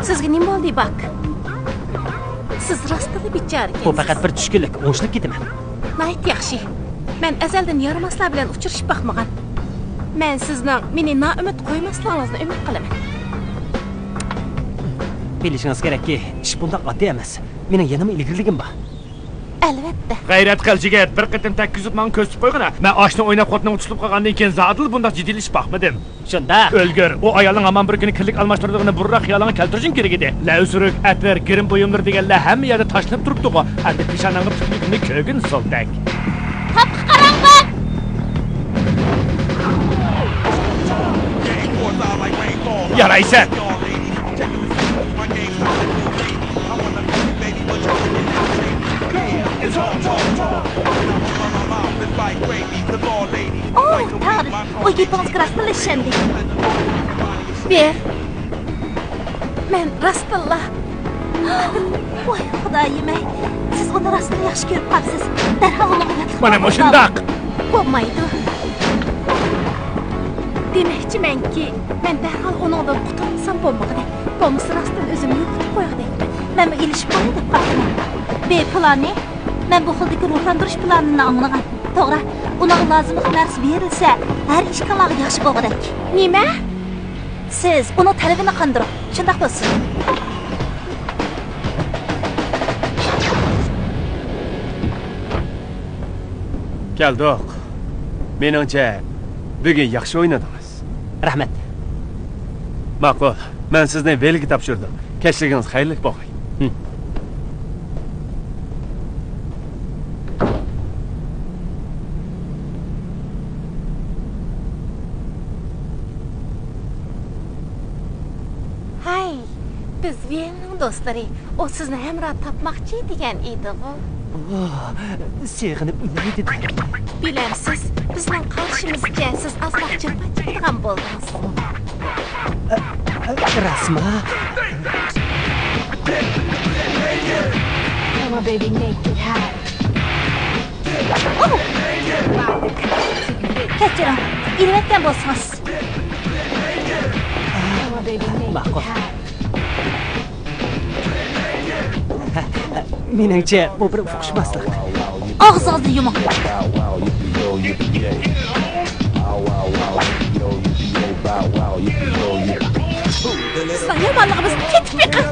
سىزگە نېمە بولدى، باك؟ سىز راستتىنلا بىچارىكەنسىز. بۇ پەقەت بىر چۈشكۈنلۈك، ئوڭشىلىپ كېتىمەن. ناھايىتى ياخشى. مەن ئەزەلدىن يارىماسلار بىلەن ئۇچرىشىپ باقمىغان. مەن سىزنىڭ مېنى نائۈمىد قويماسلىقىڭىزنى ئۈمىد قىلىمەن. بىلىشىڭىز كېرەككى، ئىش بۇنداق ئاددىي ئەمەس. مېنىڭ يەنىمۇ ئىلگىرىلىكىم بار. ئەلۋەتتە. غەيرەت قىل، جىگىت، بىر قېتىم تەگكۈزۈپ ماڭا كۆرسىتىپ قويغىنا. مەن ئاشنى ئويناپ خوتۇنۇمغا تۇتۇلۇپ قالغاندىن كېيىن زادىلا بۇنداق جىددىيلىشىپ باقمىدىم. شۇنداق. ئۆلگۈر، ئۇ ئايالنىڭ ھامان بىر كۈنى كىرلىك ئالماشتۇرىدىغىنى بۇرۇنراق خىيالىڭغا كەلتۈرۈشۈڭ كېرەك ئىدى. لەۋسۈرۈك، ئەتىر، گىرىم بۇيۇملىرى دېگەنلەر ھەممە يەردە تاشلىنىپ تۇرۇپتۇغۇ. ئەمدى پېشانەڭگە پۈتۈكلۈكۈمنى كۆرگىن، سولدەك. قاپقا قاراڭغۇ! يارايسەن! ئوھ، تەڭرىم، ئۇ گېپىڭىزگە راستلا ئىشەندى. بېر. مەن راستتىنلا. ۋاي خۇدايىم-ئەي، سىز ئۇنى راستتىنلا ياخشى كۆرۈپ قاپسىز. دەرھال ئۇنىڭغا ياتلىق مانا بولۇڭ. مۇشۇنداق. بولمايدۇ. دېمەكچىمەنكى، مەن دەرھال ئۇنىڭدىن قۇتۇلمىسام بولمىغۇدەك. بولمىسا راستتىن ئۆزۈمنى يوقىتىپ قويغۇدەك. مەنمۇ ئېلىشىپ قوياي دەپ باقىمەن. بى پىلانى، مەن بۇ خىلدىكى روھلاندۇرۇش پىلانىنى ئاڭلىغان. توغرا، ئۇنىڭغا لازىملىق نەرسە بېرىلسە، ھەر ئىككىڭلارغا ياخشى بولغۇدەك. نېمە؟ سىز ئۇنىڭ تەلىپىنى قاندۇرۇڭ. شۇنداق بولسۇن. كەلدۇق. مېنىڭچە، بۈگۈن ياخشى ئوينىدىڭىز. رەھمەت. ماقۇل، مەن سىزنى ۋېلگە تاپشۇردۇم. كەچلىكىڭىز خەيرلىك بولغاي. ھىم. ھاي، بىز ۋېلنىڭ دوستلىرى. ئۇ سىزنى ھەمراھ تاپماقچى دېگەن ئىدىغۇ. ۋاھ، سېغىنىپ ئۆلەي دېدى. بىلەمسىز، بىزنىڭ قارىشىمىزچە سىز ئازراق جىرپان چېكىدىغان بولدىڭىز. راستمۇ؟ Come on, baby, make it hot. كەچۈرۈڭ، ئېلىۋەتكەن بولسىڭىز. Come on, baby, make it hot. ماقۇل. مېنىڭچە، بۇ بىر ئۇقۇشماسلىق. ئاغزىڭىزنى يۇمۇڭ. سىزنىڭ يامانلىقىڭىزنى كېتىپ بېقىڭ.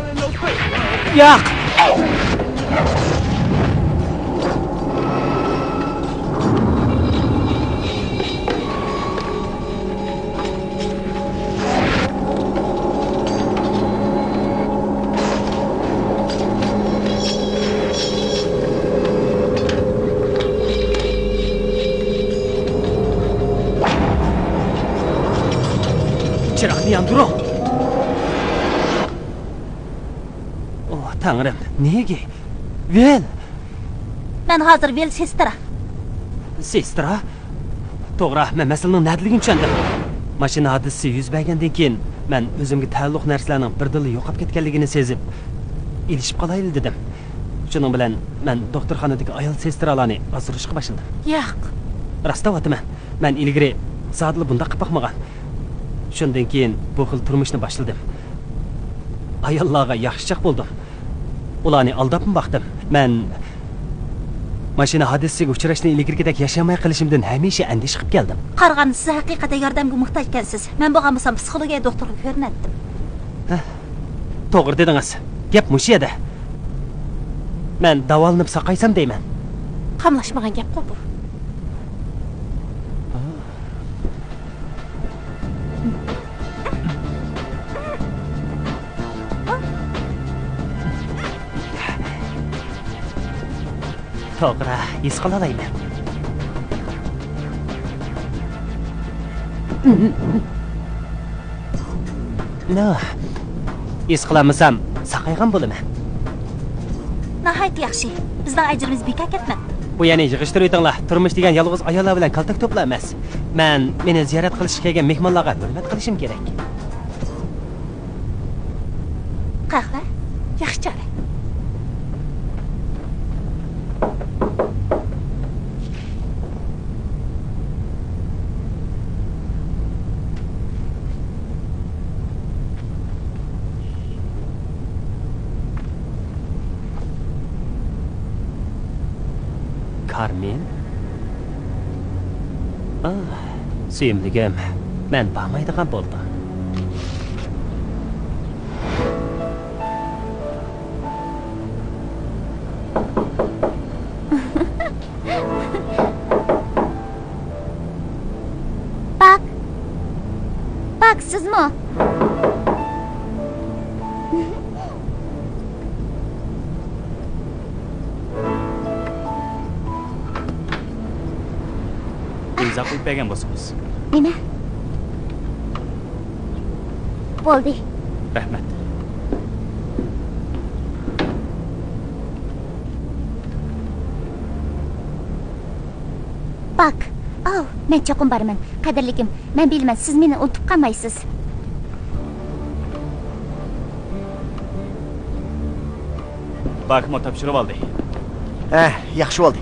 ياق! چىراغنى ياندۇرۇڭ. ئوھ، تەڭرىم، نېگى؟ ۋىل! مەن ھازىر ۋىل سېسترا. سېسترا؟ توغرا، مەن مەسىلىنىڭ نەدىلىكىنى چۈشەندىم. ماشىنا ھادىسىسى يۈز بەرگەندىن كېيىن، مەن ئۆزۈمگە تەئەللۇق نەرسىلەرنىڭ بىردىنلا يوقاپ كەتكەنلىكىنى سېزىپ، ئېلىشىپ قالايلى دېدىم. شۇنىڭ بىلەن مەن دوختۇرخانىدىكى ئايال سېسترالارنى ئازدۇرۇشقا باشلىدىم. ياق. راست دەۋاتىمەن. مەن ئىلگىرى زادىلا بۇنداق قىلىپ باقمىغان. شۇندىن كېيىن بۇ خىل تۇرمۇشنى باشلىدىم. ئاياللارغا ياخشىچاق بولدۇم. ئۇلارنى ئالداپمۇ باقتىم. مەن ماشىنا ھادىسىسىگە ئۇچراشنى ئىلگىرىكىدەك ياشىماي قېلىشىمدىن ھەمىشە ئەندىشە قىلىپ كەلدىم. قارىغاندا سىز ھەقىقەتەن ياردەمگە موھتاج ئىكەنسىز. مەن بولغان بولسام پسىخولوگىيە دوختۇرىغا كۆرۈنەتتىم. ھە، توغرا دېدىڭىز. گەپ مۇشۇ يەردە. مەن داۋالىنىپ ساقايسام دەيمەن. قاملاشمىغان گەپقۇ بۇ. توغرا، ھېس قىلالايمەن. نو، ھېس قىلالمىسام، ساقايغان بولىمەن. ناھايىتى ياخشى. بىزنىڭ ئەجرىمىز بىكار كەتمەپتۇ. بۇ يەرنى يىغىشتۇرۇۋېتىڭلار. تۇرمۇش دېگەن يالغۇز ئاياللار بىلەن كالتەك توپلا ئەمەس. مەن، مېنى زىيارەت قىلىشقا كەلگەن مېھمانلارغا ھۆرمەت قىلىشىم كېرەك. قەھۋە؟ ياخشى چارە. كارمېن؟ ئاھ، سۆيۈملۈكۈم، مەن بارمايدىغان بولدۇم. باك. باك، سىزمۇ؟ ئىمزا قويۇپ بەرگەن بولسىڭىز. نېمە؟ بولدى. رەھمەت. باك. ئاۋ، مەن چوقۇم بارىمەن. قەدىرلىكىم، مەن بىلىمەن، سىز مېنى ئۇنتۇپ قالمايسىز. باكمۇ تاپشۇرۇۋالدى. ھە، ياخشى بولدى.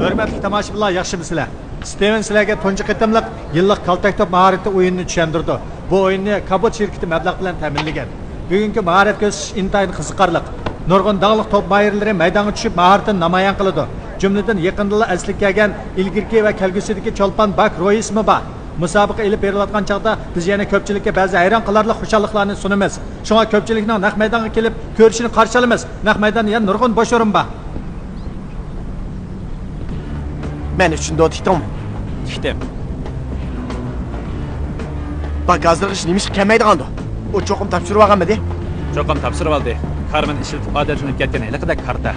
ھۆرمەتلىك تاماشىبىنلار، ياخشىمۇسىلەر؟ ستىۋېن سىلەرگە تۇنجى قېتىملىق يىللىق كالتەك توپ ماھارىتى ئويۇنىنى چۈشەندۈرىدۇ. بۇ ئويۇننى كابوت شىركىتى مەبلەغ بىلەن تەمىنلىگەن. بۈگۈنكى ماھارەت كۆرسىتىش ئىنتايىن قىزىقارلىق. نۇرغۇن داڭلىق توپ ماھىرلىرى مەيدانغا چۈشۈپ، ماھارىتىنى نامايان قىلىدۇ. جۈملىدىن يېقىندىلا ئەسلىگە كەلگەن ئىلگىرىكى ۋە كەلگۈسىدىكى چولپان باك رويسمۇ بار. مۇسابىقە ئېلىپ بېرىلىۋاتقان چاغدا بىز يەنە كۆپچىلىككە بەزى ھەيران قالارلىق خۇشاللىقلارنى سۇنىمىز. شۇڭا كۆپچىلىكنىڭ نەق مەيدانغا كېلىپ كۆرۈشىنى قارشى ئالىمىز. نەق مەيداندا يەنە نۇرغۇن بوش ئورۇن بار. مەن ئۈچۈن دو تىكتىڭمۇ؟ تىكتىم. باك ھازىرغىچە نېمىشقا كەلمەيدىغاندۇ؟ ئۇ چوقۇم تاپشۇرۇۋالغانمىدى؟ چوقۇم تاپشۇرۇۋالدى. كارمېن ئىشلىتىپ ئادەتلىنىپ كەتكەن ھېلىقىدەك كارتا.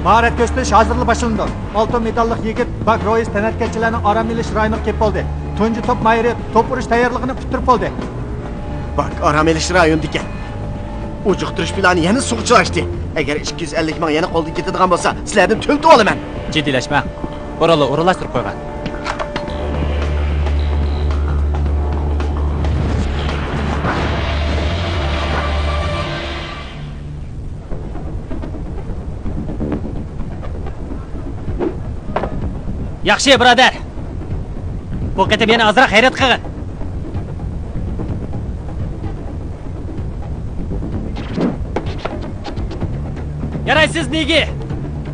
ماھارەت كۆرسىتىش ھازىرلا باشلىنىدۇ. ئالتۇن مېداللىق يىگىت باك رويس تەنھەرىكەتچىلەرنىڭ ئارام ئېلىش رايونىغا كېلىپ بولدى. تۇنجى توپ ماھىرى توپ ئۇرۇش تەييارلىقىنى پۈتتۈرۈپ بولدى. باك ئارام ئېلىش رايونىدىكەن. ئۇجۇقتۇرۇش پىلانى يەنە سۇغا چىلاشتى. ئەگەر ئىككى يۈز ئەللىك مىڭ يەنە قولدىن كېتىدىغان بولسا، سىلەردىن تۆلىتىۋالىمەن. جىددىيلەشمەڭ. ئورۇنلا ئورۇنلاشتۇرۇپ قويغان. ياخشى، بۇرادەر. بۇ قېتىم يەنە ئازراق ھەيرەت قىلغىن. يارايسىز، نىگى.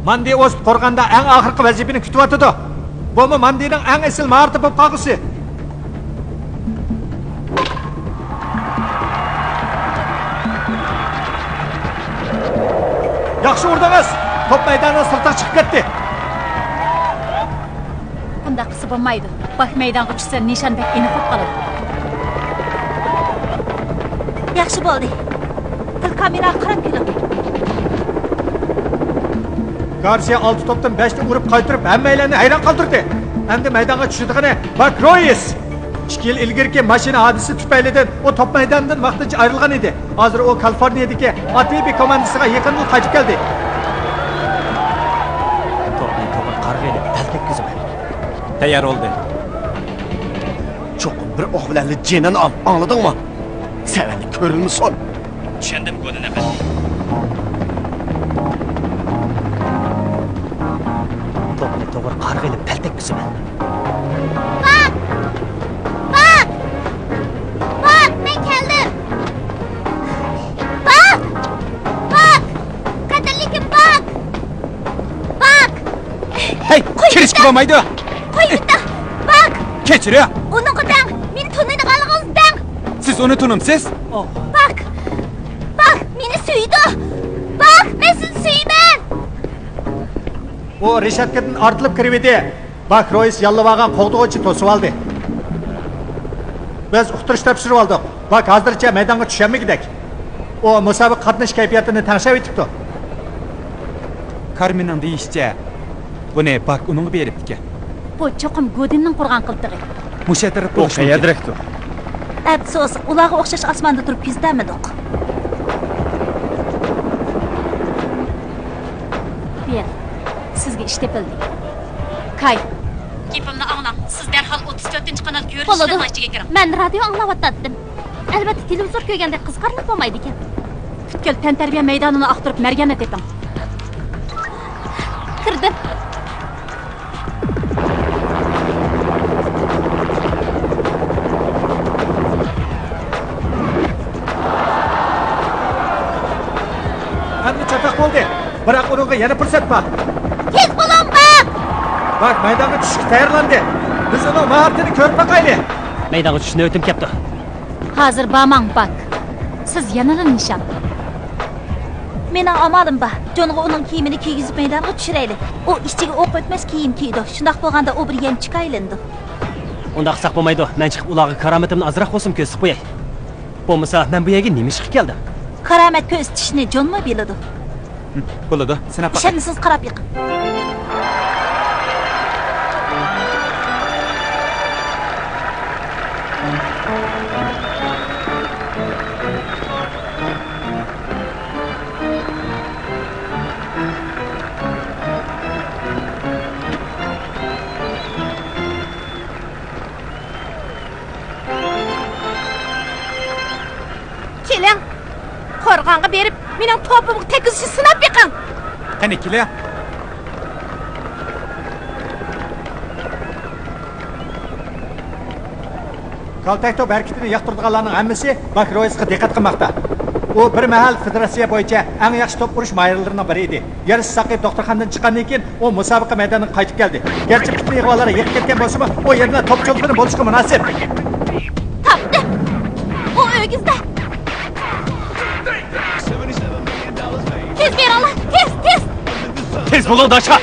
ماندى ئوسۇپ قورغاندا ئەڭ ئاخىرقى ۋەزىپىنى كۈتۈۋاتىدۇ. بۇمۇ ماندىنىڭ ئەڭ ئېسىل ماھارىتى بولۇپ قالغۇسى. ياخشى ئۇردىڭىز! توپ مەيدانىنىڭ سىرتىغا چىقىپ كەتتى. بۇنداق قىلسا بولمايدۇ. باك مەيدانغا چۈشسە، نىشان بەك ئېنىق بولۇپ قالىدۇ. ياخشى بولدى. تېلېكامېراغا قاراپ كېلىڭ. گارسىيە ئالتە توپتىن بەشنى ئۇرۇپ قايتۇرۇپ، ھەممەيلەننى ھەيران قالدۇردى. ئەمدى مەيدانغا چۈشىدىغىنى باك رويس. ئىككى يىل ئىلگىرىكى ماشىنا ھادىسىسى تۈپەيلىدىن ئۇ توپ مەيدانىدىن ۋاقتىنچە ئايرىلغان ئىدى. ھازىر ئۇ كالىفورنىيەدىكى ئاتېبى كوماندىسىغا يېقىندىلا قايتىپ كەلدى. توپنى توغرا قارىغا ئېلىپ، پەلتەك كۆزىمەن. تەييار بولدى. چوقۇم بىر ئوق بىلەنلا جېنىنى ئال، ئاڭلىدىڭمۇ؟ سەۋەنلىك كۆرۈلمىسۇن. چۈشەندىم، گودىن ئەپەندى. توپنى توغرا قارىغا ئېلىپ، پەلتەك كۆزىمەن. باك! باك! كىرىشكە بولمايدۇ. قويۇڭ، باك! كەچۈرۈڭ. ئۇنىڭغا دەڭ، مېنى تونۇيدىغانلىقىڭىزنى دەڭ. سىز ئۇنى تونۇمسىز؟ باك! باك، مېنى سۆيىدۇ! باك، مەن سىزنى سۆيىمەن! ئۇ رېشاتكىدىن ئارتىلىپ كىرىۋىدى. باك رويس ياللىۋالغان قوغدىغۇچى توسۇۋالدى. بىز ئۇقتۇرۇش تاپشۇرۇۋالدۇق. باك ھازىرچە مەيدانغا چۈشەلمىگۈدەك. ئۇ مۇسابىقە قاتنىشىش كەيپىياتىنى تەڭشەۋېتىپتۇ. كارمېننىڭ دېيىشىچە، بۇنى باك ئۇنىڭغا بېرىپتىكەن. بۇ چوقۇم گودىننىڭ قۇرغان قىلتىقى. مۇشۇ تەرەپ بولۇشى مۇمكىن. ئەپسۇس، ئۇلارغا ئوخشاش ئاسماندا تۇرۇپ كۆزىتەلمىدۇق. بىل، سىزگە ئىش تېپىلدى. كاي، گېپىمنى ئاڭلاڭ. سىز دەرھال ئوتتۇز تۆتىنچى قانال كۆرۈنۈشلىرىنىڭ ئىچىگە كىرىڭ. مەن رادىيو ئاڭلاۋاتاتتىم. ئەلۋەتتە، تېلېۋىزور كۆرگەندەك قىزىقارلىق بولمايدىكەن. پۈتكۈل تەنتەربىيە مەيدانىنى ئاختۇرۇپ، مەرگەننى تېپىڭ. كىردىم. ئەمدى چاتاق بولدى. بىراق ئۇنىڭغا يەنە پۇرسەت بار. تېز بولۇڭ، باك! باك مەيدانغا چۈشۈشكە تەييارلاندى. بىز ئۇنىڭ ماھارىتىنى كۆرۈپ باقايلى. مەيدانغا چۈشۈش نۆۋىتىم كەپتۇ. ھازىر بارماڭ، باك. سىز يەنىلا نىشان. مېنىڭ ئامالىم بار. جونغا ئۇنىڭ كىيىمىنى كىيگۈزۈپ مەيدانغا چۈشۈرەيلى. ئۇ ئىچىگە ئوق ئۆتمەس كىيىم كىيىدۇ. شۇنداق بولغاندا ئۇ بىر يەمچۈككە ئايلىنىدۇ. ئۇنداق قىلساق بولمايدۇ. مەن چىقىپ ئۇلارغا كارامىتىمنى ئازراق بولسىمۇ كۆرسىتىپ قوياي. بولمىسا مەن بۇ يەرگە نېمە ئىشقا كەلدىم؟ كارامەت كۆرسىتىشنى جونمۇ بىلىدۇ. بولىدۇ، سىناپ باقاي. ئىشەنمىسىڭىز قاراپ بېقىڭ. كېلىڭ، قورغانغا بېرىپ، مېنىڭ توپۇمغا تەگكۈزۈشنى سىناپ بېقىڭ. قېنى، كېلىڭ. كالتەك توپ ھەرىكىتىنى ياقتۇرىدىغانلارنىڭ ھەممىسى باك رويسقا دىققەت قىلماقتا. ئۇ بىر مەھەل فېدېراتسىيە بويىچە ئەڭ ياخشى توپ ئۇرۇش ماھىرلىرىنىڭ بىرى ئىدى. يارىشىش ساقىيىپ دوختۇرخانىدىن چىققاندىن كېيىن، ئۇ مۇسابىقە مەيدانىغا قايتىپ كەلدى. گەرچە پۈتۈن ئىغۋالار يېقىپ كەتكەن بولسىمۇ، ئۇ يەنىلا توپ چولپىنى بولۇشقا مۇناسىپ. تاپتىم! ئۇ ئۆگزىدە! تېز بېرىڭلار! تېز، تېز! تېز بولۇڭ، داشا!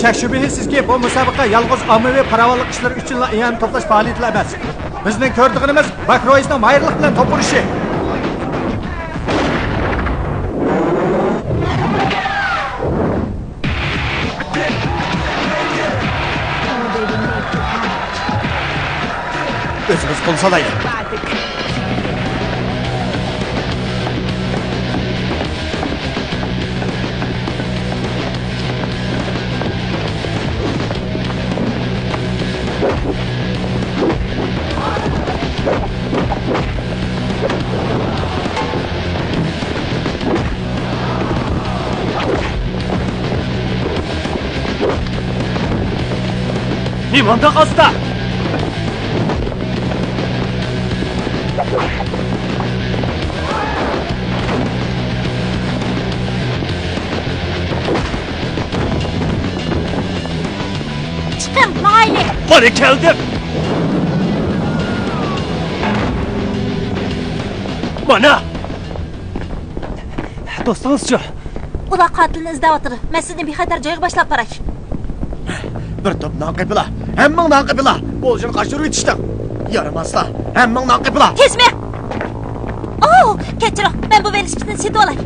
شەك-شۈبھىسىزكى، بۇ مۇسابىقە يالغۇز ئاممىۋى پاراۋانلىق ئىشلىرى ئۈچۈنلا ئىئانە توپلاش پائالىيىتىلا ئەمەس. بىزنىڭ كۆرىدىغىنىمىز باك رويسنىڭ ماھىرلىق بىلەن توپ ئۇرۇشى. ئۆزىمىز قول سالايلى. نېمانداق ئاستا؟ چىقىڭ، ماڭايلى! قېنى، كەلدىم! مانا! دوستىڭىزچۇ؟ ئۇلار قاتىلنى ئىزدەۋاتىدۇ. مەن سىزنى بىخەتەر جايغا باشلاپ باراي. بىر توپ ناقىپلا، ھەممىڭ ناقىپلا! بولۇشىنى قاچۇرۇۋېتىشتىڭ. يارىماسلا، ھەممىڭ ناقىپلا! تېزمۇ! ئوو، كەچۈرۈڭ، مەن بۇ ۋېلىسىپىتنى سېتىۋالاي.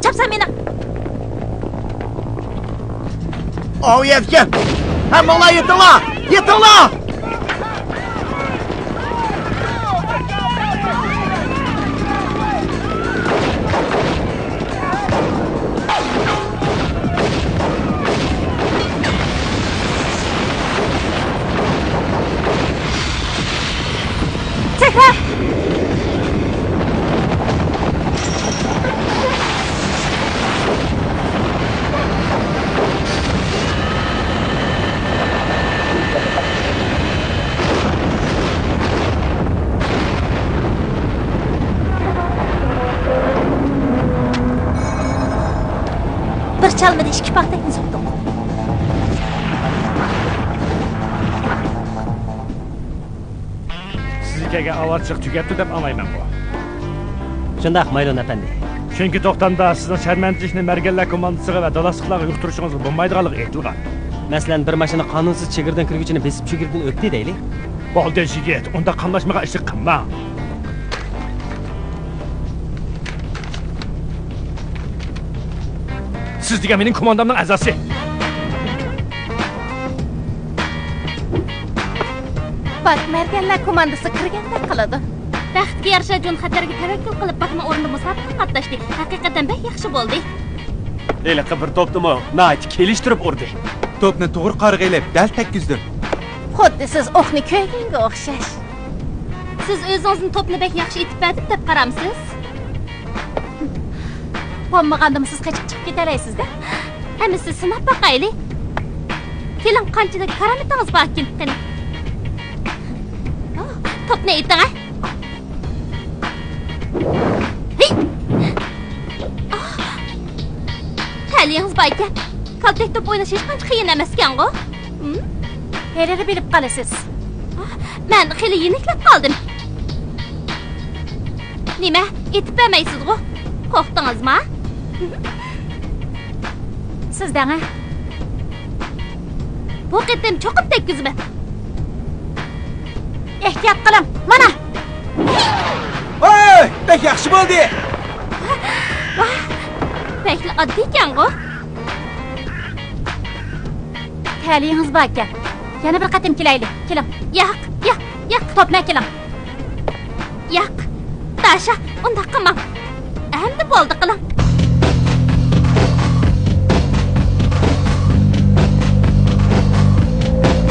چاپسان مېنىڭ. ئاۋۇ يەتكەن! ھەممىڭلار يېتىڭلار! يېتىڭلار! سەھرا! ئىككى پاختەكنى سوقتۇق. سىزگە كەلگەن ئاۋارىچىلىق تۈگەپتۇ دەپ ئاڭلايمەنغۇ؟ شۇنداق، مايلون ئەپەندى. چۈنكى توختامدا سىزنىڭ شەرمەندىچىلىكنى مەرگەنلەر كوماندىسىغا ۋە دالاستۇقلارغا يۇقتۇرۇشىڭىزغا بولمايدىغانلىقى ئېيتىلغان. مەسىلەن، بىر ماشىنا قانۇنسىز چېگرىدىن كىرگۈچىنى بېسىپ چېگرىدىن ئۆتتى دەيلى. بولدى، يىگىت، ئۇنداق قاملاشمىغان ئىشنى قىلماڭ. سىز دېگەن مېنىڭ كوماندامنىڭ ئەزاسى. پاك مەرگەنلەر كوماندىسىغا كىرگەندەك قىلىدۇ. بەختكە يارىشا جون خەتەرگە تەۋەككۈل قىلىپ باقما ئورنىدا مۇسابىقىگە قاتناشتى. ھەقىقەتەن بەك ياخشى بولدى. ھېلىقى بىر توپنىمۇ ناھايىتى كېلىشتۈرۈپ ئۇردى. توپنى توغرا قارىغا ئېلىپ دەل تەگكۈزدۈم. خۇددى سىز ئوقنى كۆرگەنگە ئوخشاش. سىز ئۆزىڭىزمۇ توپنى بەك ياخشى ئېتىپ بەردىم دەپ قارامسىز؟ بولمىغاندىمۇ سىز قېچىپ چىقىپ كېتەلەيسىز-دە. ھەممىسى سىناپ باقايلى. كېلىڭ، قانچىلىك كارامىتىڭىز باركىن، قېنى. توپنى ئېتىڭ، ھە. ھېي! تەلىيىڭىز بار ئىكەن. كالتەك توپ ئويناش ھېچقانچە قىيىن ئەمەسكەنغۇ؟ ھىم؟ ھېلىلا بىلىپ قالىسىز. مەن خېلى يېنىكلەپ قالدىم. نېمە، ئېتىپ بەرمەيسىزغۇ؟ قورقتىڭىزما؟ سىز دەڭە. بۇ قېتىم چوقۇم تەگكۈزىمەن. ئېھتىيات قىلىڭ، مانا! ۋاي، بەك ياخشى بولدى! ۋاھ، بەكلا ئاددىيكەنغۇ. تەلىيىڭىز باركەن. يەنە بىر قېتىم كېلەيلى، كېلىڭ. ياق، ياق، ياق. توپنى ئەكېلىڭ. ياق، داشا، ئۇنداق قىلماڭ. ئەمدى بولدى، قىلىڭ.